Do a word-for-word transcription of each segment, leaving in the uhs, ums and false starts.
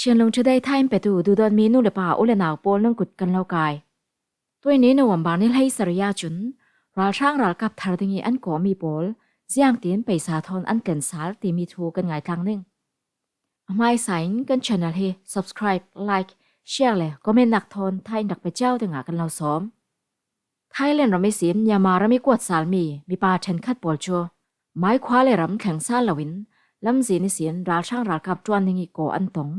Chinlung Today thain petu duhdawtmi nu le pa u le nau pawl nungkut kan lo kai. Tuini November ni hleisari ahcun ralhrang ralkap thar ding ih an kawhmi pawl ziangtin peisa thawn an tlen sal timi thu kan ngaitlang ding. A hmaisa in kan channel hi subscribe, like, share le comment nak thawn thain rak pe cio dingah kan lo sawm. Thailand ram ihsin Myanmar ram ih kuat salmi mipa ṭhenkhat pawl cu mai khua le ram thleng sal loin lamzin ihsin ralhrang ralkap ṭuan ding ih kaw an tong.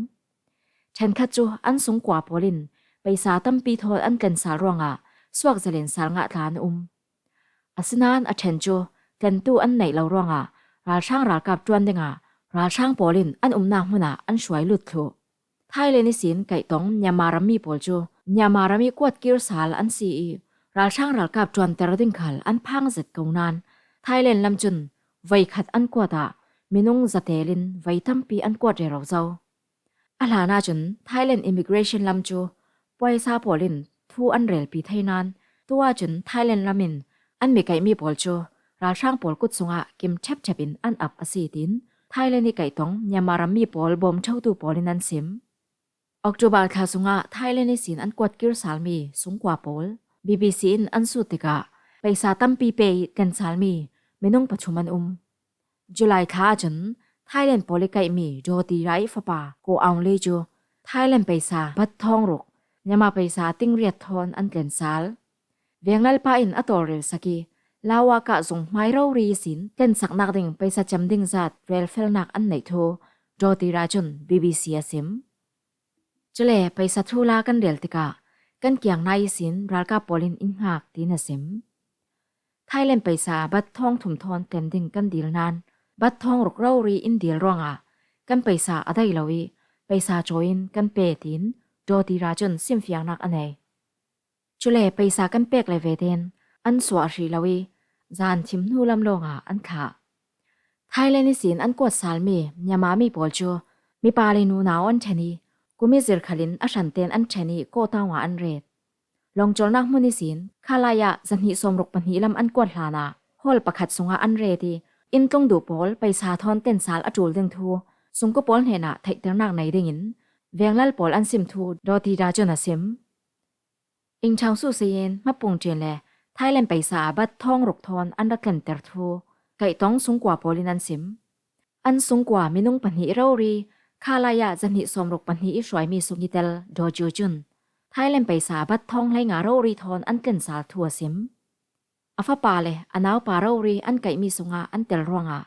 Ṭhenkhat cu an sungkua pawl in peisa tampi thawn an tlen sal ruangah suak zelin sal ngah tla an um. Asinain a ṭhen cu tlentu an neih lo ruangah ralhrang ralkap ṭuan dingah ralhrang pawl in an umnak hmunah an hruai lut thluh. Thailand ihsin kaihtong Myanmar rammi pawl cu Myanmar ram ih kuat kir sal an si ih ralhrang ralkap ṭuanter ding khal an phang zet ko nain Thailand lam cun voi khat an kuat ah minung zatel in voi tampi an kuat rero zo. A hlan ahcun Thailand immigration lam cu puaisa pawl in thu an relpi thei nain tu ahcun Thailand lam in an mi kaihmi pawl cu ralhrang pawl kut sungah kim ṭhepṭhep in an ap a si, tiin Thailand ih kaihtong Myanmar rammi pawl bawm ṭhotu pawl in an sim. October thla sungah Thailand ihsin an kuat kir salmi sungkua pawl B B C in an sut tikah peisa tampi pe ih tlen salmi minung pathum an um. July thla ahcun Thailand pawl ih kaihmi Daw Ti Ra ih fapa Ko Aung Hlaing cu Thailand peisa bat thawng ruk, Myanmar peisa ting riat thawn an tlen sal. Venglalpa in a tawlrel sak ih Lau ah kah zung hmai rori ihsin tlensak nak ding peisa cem ding zat relfelnak an neih thu Daw Ti Ra cun B B C a sim. Cule peisa thu la kan rel tikah kan kiang nai ihsin ralkap pawl in in hngak, tiin a sim. Thailand peisa bat thawng thum thawn tlen ding kan dil nain bat thawng ruk rori in dil ruangah kan peisa a dai lo ih peisa cawi in kan pe, tiin Daw Ti Ra cun simfiangnak a nei. Cule peisa kan pek le veten an suah hrih lo ih zan thim hnu lam lawngah an thlah. Thailand ihsin an kuat salmi Myanmar mi pawl cu mipa le nunau an ṭhen ih kum ih zir khalin a hranten an ṭhen ih Ko Town ah an ret. Lawngcawlnak hmun ihsin khalai ah zahnih sawmruk pahnih lam an kuat hlanah hall pakhat sungah an ret ih inn tlung duh pawl peisa thawn tlen sal a ṭul ding thu sungkua pawl hnenah theihternak nei dingin venglal pawl an sim thu Daw Ti Ra cun a sim. Ing Chang Su Sayin hmapung ṭin le Thailand peisa ah bat thawng ruk thawn an ra tlenter thu kaihtong sungkua pawl in an sim. An sungkua minung pahnih rori khalai ah zahnih sawmruk pahnih ih hruaimi sung ih tel Daw Ju cun Thailand peisa bat thawng hleinga rori thawn an tlen sal thu a sim. A fapa le a naupa rori an kaihmi sungah an tel ruangah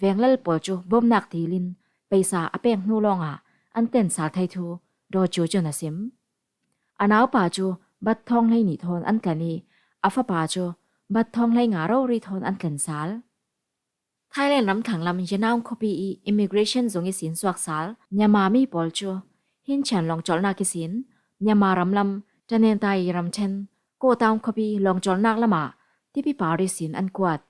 venglal pawl cu bawmnak dil in peisa a pek hnu lawngah an tlen sal thei thu Daw Ju cun a sim. A naupa cu bat thawng hleihnih thawn an tlen ih a fapa cu bat thawng hleinga rori thawn an tlen sal. Thailand ramthlang lam Yanaung khuapi ih immigration zung ihsin suak sal Myanmar mi pawl cu Hinchian lawngcawlnak ihsin Myanmar ram lam Tanentai ram ṭhen Ko Town khuapi lawngcawlnak lamah tipi par ihsin an kuat.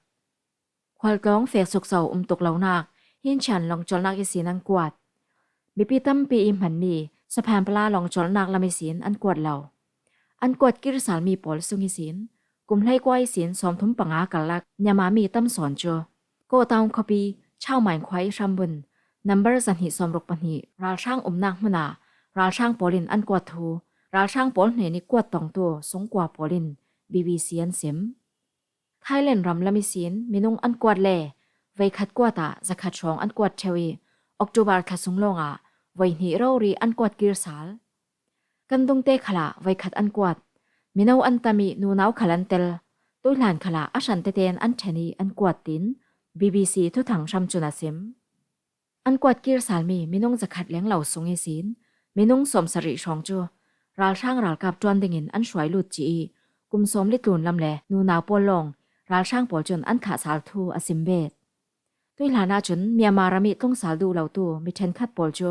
Khualtlawng fek sukso um tuk lonak Hinchian lawngcawlnak ihsin an kuat. Mipi tampi ih hmanmi Saphan Pala lawngcawlnak lam ihsin an kuat lo. An kuat kir salmi pawl sung ihsin kum hleikua ihsin sawmthum panga karlak Myanmar mi tam sawn cu Ko Town khuapi Chau Main khua ih hrambun number zahnih sawmruk pahnih ralhrang umnak hmunah ralhrang pawl in an kuat thu ralhrang pawl hnen ih kuat tongtu sungkua pawl in B B C an sim. Thailand ram lam ihsin minung an kuat le voikhat kuat ah zakhat hrawng an kuat ṭheu ih October thla sung lawngah voihnih rori an kuat kir sal. Kan dungte khalah voikhat an kuat. Mino an tam ih nunau khal an tel. Tuihlan khalah a hran tete in an ṭhen ih an kuat, tiin B B C thuthang hram cun a sim. An kuat kir salmi minung zakhat lenglo sung ihsin minung sawmsarih hrawng cu ralhrang ralkap ṭuan dingin an hruai lut ci ih kum sawmli tlun lam le nunau pawl lawng ralhrang pawl cun an thlah sal thu a sim bet. Tuihlan ahcun Myanmar ram ih tlung sal duh lotu mi ṭhenkhat pawl cu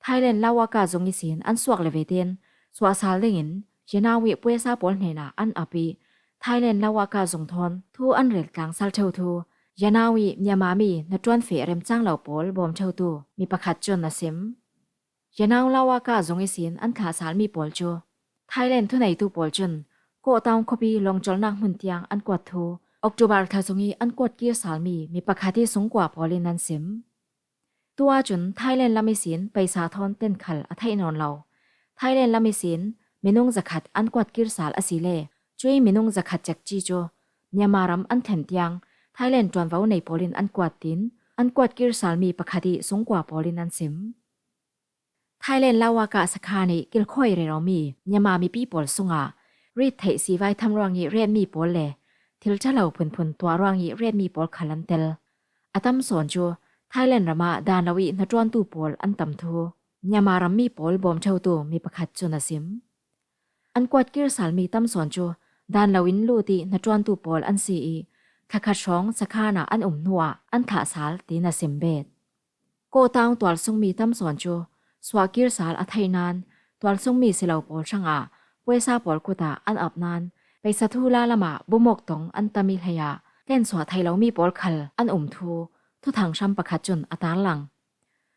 Thailand Lawaka zung ihsin an suak le vetein suah sal dingin Yanau ih puesa pawl hnenah an ap ih Thailand Lawaka zung thawn thu an rel tlang sal ṭheu thu Yanau ih Myanmar mi hnaṭuan feh remcang lo pawl bawm ṭheutu mi pakhat cun a sim. Yanau Lawaka zung ihsin an thlah salmi pawl cu Thailand thuneitu pawl cun Ko Town khuapi lawngcawlnak hmun tiang an kuat thu October thla sung ih an kuat kir salmi mi pakhat ih sungkua pawl in an sim. Tua cun Thailand lam ihsin paisa thawn tlen khal a theih nawn lo. Thailand lam ihsin minung zakhat an kuat kir sal a si le, cui minung zakhat cekci cu Myanmar ram an thlen tiang Thailand ṭuanvo nei pawl in an kuat, tiin an kuat kir salmi pakhat ih sungkua pawl in an sim. Thailand Lawaka sakhan ih kilkhawi reromi Myanmar mipi pawl sungah rit theih sivai tham ruangih retmi pawl le thil ṭha lo phunphun tuah ruangih retmi pawl khal an tel. A tam sawn cu Thailand ramah dan lo ih hnaṭuantu pawl an tam thu Myanmar rammi pawl bawm ṭheutu mi pakhat cun a sim. An kuat kir salmi tam sawn cu dan lo in lut ih hnaṭuantu pawl an si ih, thla khat hrawng sakhan ah an um hnuah an thlah sal, tiin a sim bet. Kawhtaung tualsungmi tam sawn cu suah kir sal a theih nain tualsungmi si lo pawl hrangah puaisa pawl kut ah an ap nain paisa thu la lamah bumawk tong an tam ih, hleiah tlensuah thei lomi pawl khal an um thu thuthang hram pakhat cun a tarlang.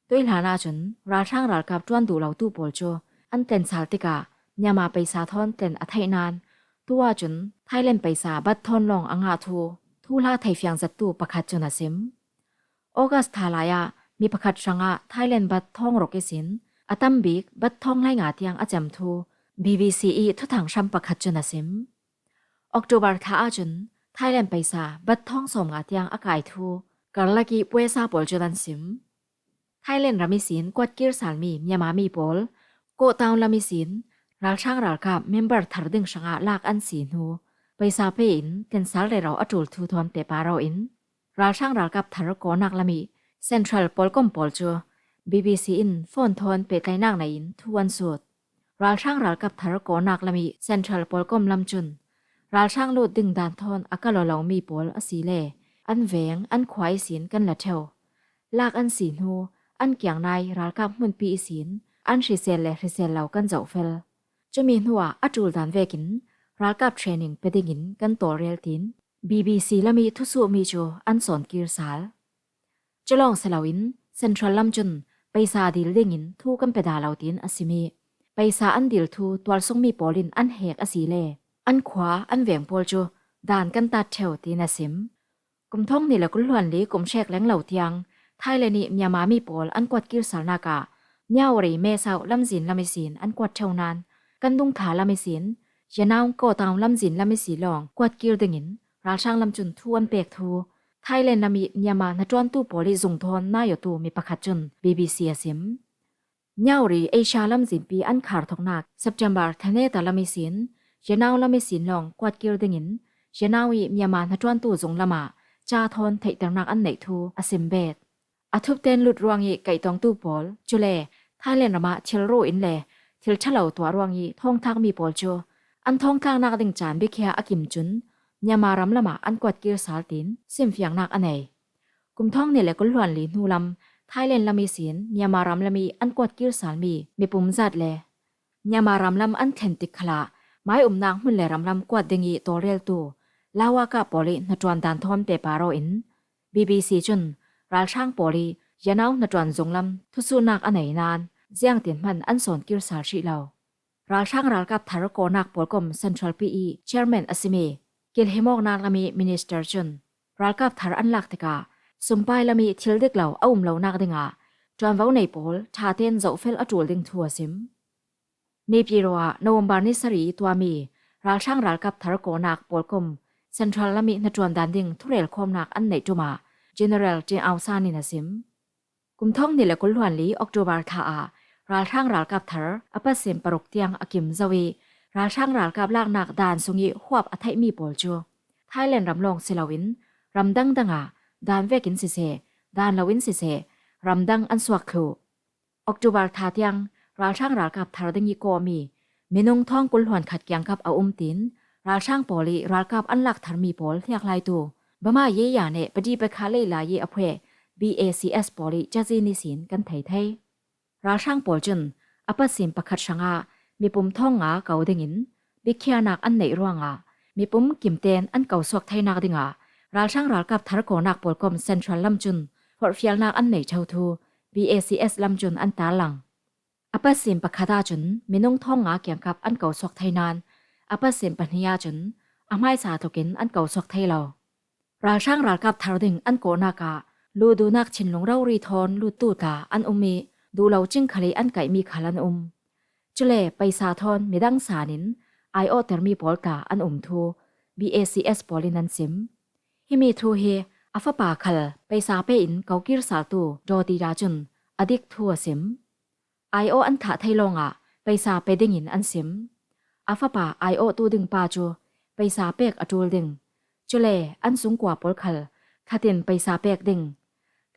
Tuihlan ahcun ralhrang ralkap ṭuan duh lotu pawl cu an tlen sal tikah Myanmar paisa thawn tlen a theih nain, tu ahcun Thailand paisa bat thawn lawng a ngah thu thuhla theifiang zattu pakhat cun a sim. August tha lai ah mi pakhat hrangah Thailand bat thawng ruk ihsin a tam bik bat thawng hleinga tiang a cem thu B B C ih thuthang hram pakhat cun a sim. October thla ahcun Thailand paisa bat thawng sawmnga tiang a kai thu karlak ih puaisa pawl cun an sim. Thailand ram ihsin kuat kir salmi Myanmar mi pawl Kawhtaung lam ihsin ralhrang ralkap member thar ding hrangah lak an si hnu paisa pe in tlen sal rero a ṭul thu thawn pehpar aw in, ralhrang ralkap thar kawhnak lam ih Central pawlkom pawl cu B B C in phone thawn pehtlaihnak nei in thu an sut. Ralhrang ralkap thar kawhnak lam ih Central pawlkom lam cun ralhrang lut ding dan thawn a kal aw lomi pawl a si le an veng, an khua ihsin kan la ṭheu. Lak an si hnu an kiang nai ralkap hmunpi ihsin an hrisel le hrisel lo kan zohfel. Cumi hnuah a ṭul dan vekin ralkap training pe dingin kan tawlrel, tiin B B C lam ih thusuhmi cu an sawn kir sal. Culawng si loin Central lam cun paisa dil dingin thu kan pe dah lo, tiin a sim ih, paisa an dil thu tualsungmi pawl in an hek a si le an khua, an veng pawl cu dan kan tat ṭheu, tiin a sim. Kum thawng hnih le kul hluan li kum hrek leng lo tiang Thailand ih Myanmar mi pawl an kuat kir salnak ah Myawaddy, Mae Sot lamzin lam ihsin an kuat ṭheu nain kan dungtha lam ihsin Yanao, Kawhtaung lamzin lam ihsi lawng kuat kir dingin ralhrang lam cun thu an pek thu Thailand lam ih Myanmar hnaṭuantu pawl ih zung thawn nai awtu mi pakhat cun B B C a sim. Myawaddy Asia lamzinpi an khar thoknak September thaneta lam ihsin Yanao lam ihsin lawng kuat kir dingin Yanao ih Myanmar hnaṭuantu zung lamah ca thawn theihternak an neih thu a sim bet. A thupten lut ruangih kaihtongtu pawl, cule Thailand ramah thil ru in le thil ṭha lo tuah ruangih thawngthlakmi pawl cu an thawngthlaknak ding caan biakhia a kim cun Myanmar ram lamah an kuat kir sal, tiin simfiangnak a nei. Kum thawng hnih le kul hluan li hnu lam Thailand lam ihsin Myanmar ram lam ih an kuat kir salmi mipum zat le Myanmar ram lam an thlen tik khalah mai umnak hmun le ram lam kuat ding ih tawlreltu Lawaka pawl ih hnaṭuan dan thawn pehpar aw in B B C cun ralhrang pawl ih Yanao hnaṭuan zung lam thusuhnak a nei nain ziangtin hman an sawn kir sal hrih lo. Ralhrang ralkap thar kawhnak pawlkom Central pi ih chairman a simi kilhimawknak lam ih minister cun ralkap thar an lak tikah sumpai lam ih thil dik lo a um lonak dingah ṭuanvo nei pawl ṭha tein zohfel a ṭul ding thu a sim. Naypyidaw ah November ni sarih ih tuahmi ralhrang ralkap thar kawhnak pawlkom Central lam ih hnaṭuan dan ding thurelkhawmnak an neih ṭum ah General Tin Aung San in a sim. Kum thawng hnih le kul hluan li October thla ah ralhrang ralkap thar a pasin paruk tiang a kim zo ih ralhrang ralkap laknak dan sungih huap a theihmi pawl cu Thailand ram lawng si loin ram dangdang ah dan vekin siseh, dan loin siseh, ramdang an suak thluh. October tha tiang ralhrang ralkap thar ding ih kawhmi minung thawng kul hluan khat kiangkap a um, tiin ralhrang pawl ih ralkap an lak tharmi pawl hliaklaitu Bama Ye Ya ne Padi Pekha Lei Lai ih a phueh B A C S pawl ih cazin ihsin kan thei thei. Ralhrang pawl cun a pasin pakhat hrangah mipum thawng nga ko dingin biakhianak an neih ruangah mipum kimten an ko suak theinak dingah ralhrang ralkap thar kawhnak pawlkom Central lam cun forhfialnak an nei ṭheu thu B A C S lam cun an tarlang. A pasin pakhat ahcun minung thawng nga kiangkap an ko suak thei nain a pasin pahnih ahcun a hmaisa tlukin an ko suak thei lo. Ralhrang ralkap thar ding an kawhnak ah Ludunak thinlung rori thawn luttu tla an um ih, duhlo cing khal ih an kaihmi khal an um. Cule paisa thawn midang sanin aiawhtermi pawl tla an um thu B A C S pawl in an sim. Himi thu hi a fapa khal paisa pe in kokir saltu Dawtida cun a dik thu a sim. Aiawh an thah thei lawngah paisa pe dingin an sim. A fapa aiawhtu ding pa cu paisa pek a ṭul ding. Cule an sungkua pawl khal khatin paisa pek ding.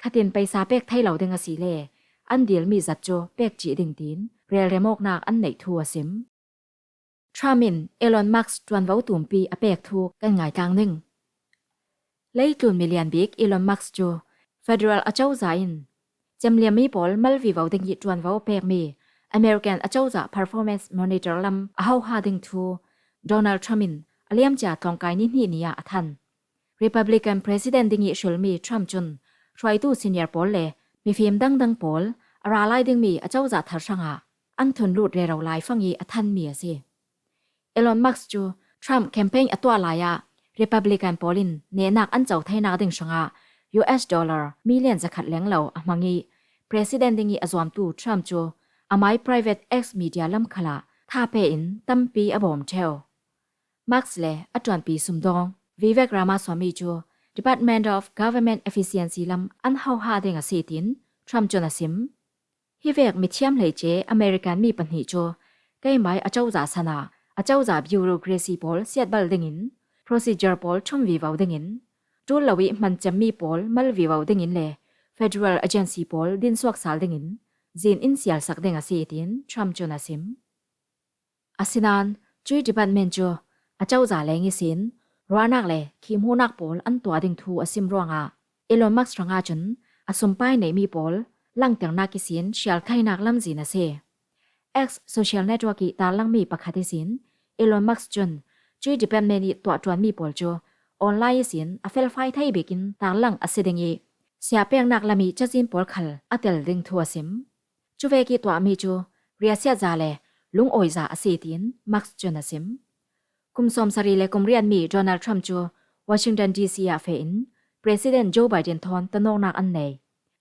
Khatin paisa pek thei lo ding asile an dilmi zat cu pek cih ding tiin relrem awknak an neih thu a sim. Trump in Elon Musk ṭuanvo tumpi a pek thu kan ngaitlang ning. Leitlun milian bik Elon Musk cu federal acozah in cemliammi pawl mal vivo ding ih ṭuanvo a pekmi American acozah performance monitor lam a hoha ding thu Donald Trump in a liamcia tlawngkai ni hnih ni ah a than. Republican president ding ih hrilmi Trump cun hruaitu senior pawl le mifim dangdang pawl a ra lai dingmi acozah thar hrangah an thun lut rero lai fang ih a thanmi a si. Elon Musk cu Trump campaign a tuah lai ah Republican pawl in nehnak an co theinak ding hrangah U S dollar million zakhat lenglo a hmang ih, president ding ih a zuamtu Trump cu amai private X media lam khalah tha pe in tampi a bawm ṭheu. Musk le a ṭuanpi sumdawng Vivek Ramaswamy cu Department of Government Efficiency lam an hoha ding a si tiin Trump cun a sim. Hi vek mithiam hleice American mi pahnih cu keimai acozah sanah acozah bureaucracy pawl siatbal dingin, procedure pawl ṭhum vivo dingin, ṭul lo ih hman cemmi pawl mal vivo dingin le federal agency pawl dinsuak sal dingin zin in sialsak ding a si tiin Trump cun a sim. Asinain cui department cu acozah leng ihsin ruahnak le khihmuhnak pawl an tuah ding thu a sim ruangah Elon Musk hrangah cun a sumpai neihmi pawl langternak ihsin hrial theinak lamzin a si. X social network ih tarlangmi pakhat ihsin Elon Musk cun cui department ih tuah ṭuanmi pawl cu online ihsin a felfai thei bikin tarlang a si ding ih, siapeknak lam ih cazin pawl khal a tel ding thu a sim. Cuvek ih tuahmi cu riahsiatza le lungawizah a si tiin Musk cun a sim. Kum sawmsarih le kum riatmi Donald Trump cu Washington D C ah feh in President Joe Biden thawn tanawknak an nei.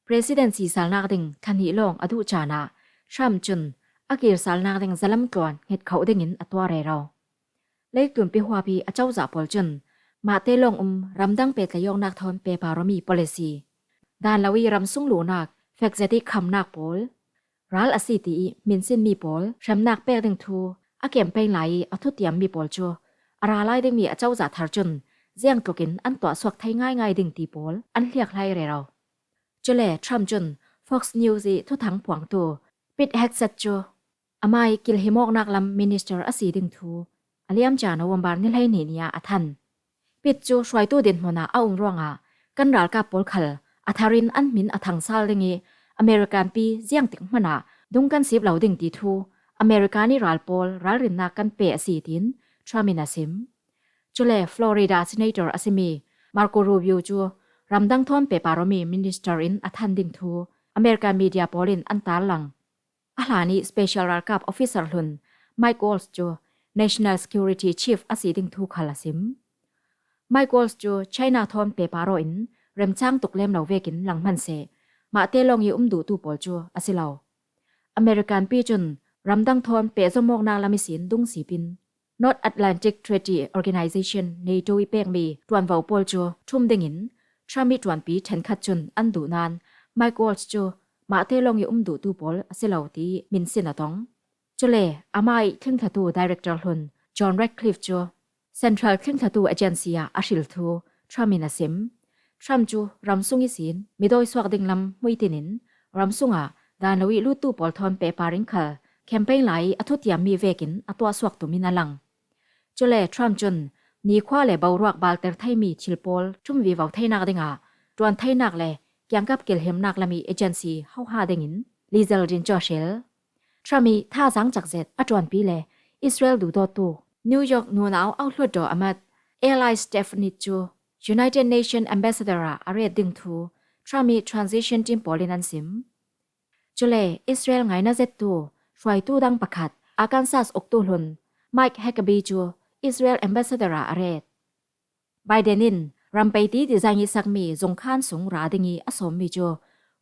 President sisalnak ding thla hnih lawng a duh caan ah Trump cun a kirsalnak ding zalam tluan hnget khoh dingin a tuah rero. Leitlun pihuap ih acozah pawl cun mahte lawng um ramdang pehtlaih awknak thawn pehpar awmi policy, dan lo ih ramsung luhnak, fekzet ih khamnak pawl, ral a si ti ih minsinmi pawl hremnak pek ding thu a campaign lai ih a thutiammi pawl cu a ra lai dingmi acozah thar cun ziangtlukin an tuahsuak thei ngaingai ding ti pawl an hliakhlai rero. Cule Trump cun Fox News ih thuthang phuangtu Pete Hegseth cu amai kilhimawknak lam minister a si ding thu a liamcia November ni hleihnih ni ah a than. Pete cu hruaitu dinhmun ah a um ruangah kan ralkap pawl khal a thar in an hmin a thangsal ding ih American pi ziangtik hmanah dung kan sip lo ding ti thu American ih ral pawl ralrinnak kan pe a si tiin Trump in a sim. Cule Florida Senator a simi Marco Rubio cu ramdang thawn pehpar awmi minister in a than ding thu American media pawl in an tarlang. A hlan ih special ralkap officer hlun Mike Waltz cu National Security Chief a si ding thu khal a sim. Mike Waltz cu China thawn pehpar aw in remcang tuk lem lo vekin lang hman seh, mahte lawng ih um duhtu pawl cu a si lo. American pi cun ramdang thawn pehzom awknak lam ihsin dung sipin North Atlantic Treaty Organization, NATO ih pekmi ṭuanvo pawl cu ṭhum dingin Trump ih ṭuanpi ṭhenkhat cun an duh nain Mike Waltz cu mahte lawng ih um duhtu pawl a si lo ti minsin a tong. Cule amah ih thlingthlatu director hlun John Ratcliffe cu Central thlingthlatu agency ah a hril thu Trump in a sim. Trump cu ramsung ihsin mi dawisuak ding lam hmuitinin ramsung ah dan lo ih luttu pawl thawn pehpar in khal campaign lai ih a thutiammi vekin a tuahsuak tumin a lang. Cule Trump cun nikhua le boruak balter theimi thil pawl ṭhum vivo theinak dingah ṭuan theinak le kiangkap kilhimnak lam ih agency hoha dingin Li Zeldin cu a hril. Trump ih thazaang cak zet a ṭuanpi le Israel duhdawttu New York nunau auhluatdaw a mat Eli Stefanik cu United Nation Ambassador ah a ret ding thu Trump ih transition team pawl in an sim. Cule Israel ngaina zettu hruaitu dang pakhat Arkansas uktu hlun Mike Huckabee cu Israel Ambassador ah a ret. Biden in Rampeiti design i sakmi zungkhan sung ra ding i a sawmmi cu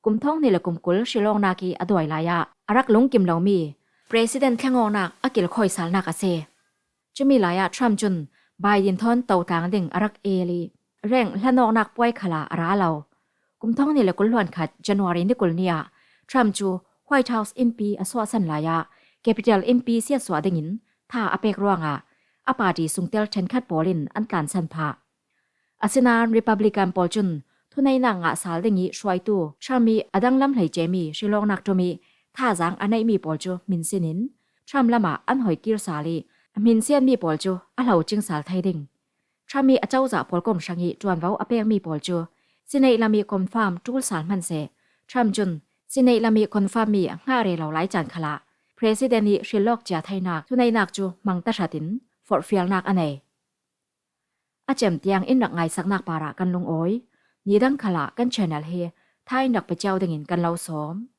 kum thawng hnih le kum kul hrilawknak i a dawi lai ah a rak lungkim lomi President thlengawknak a kilkhawi salnak a si. Cumi lai ah Trump cun Biden thawn to tlang ding a rak el i, reng hlanawknak puai khal ah a ra lo. Kum thawng hnih le kul hluan khat January ni kul ni ah Trump cu White House innpi a suahsan lai ah Capitol innpi siatsuah dingin tha a pek ruangah a party sungtel ṭhenkhat pawl in an tlansan phah. Asinain Republican pawl cun thuneihnak ngah sal ding i hruaitu Trump i a danglam hleice mi hrilawknak ṭum i thazaang a neihmi pawl cu hmin sinin Trump lamah an hoi kir sal i a hminsiatmi pawl cu a hlo cing sal thei ding. Trump i a cozah pawl kong hrang i ṭuanvo a pekmi pawl cu sineih lam i confirm ṭul sal hman seh. Trump cun sineih lam i confirm mi a hngah rero lai caan khalah President i hrilawk cia theinak thuneihnak cu hmang tahratin forhfialnak a nei. A cem tiang in rak ngaisaknak parah kan lungawi. Nidang khalah kan channel hi tha in rak pe cio dingin kan lo sawm.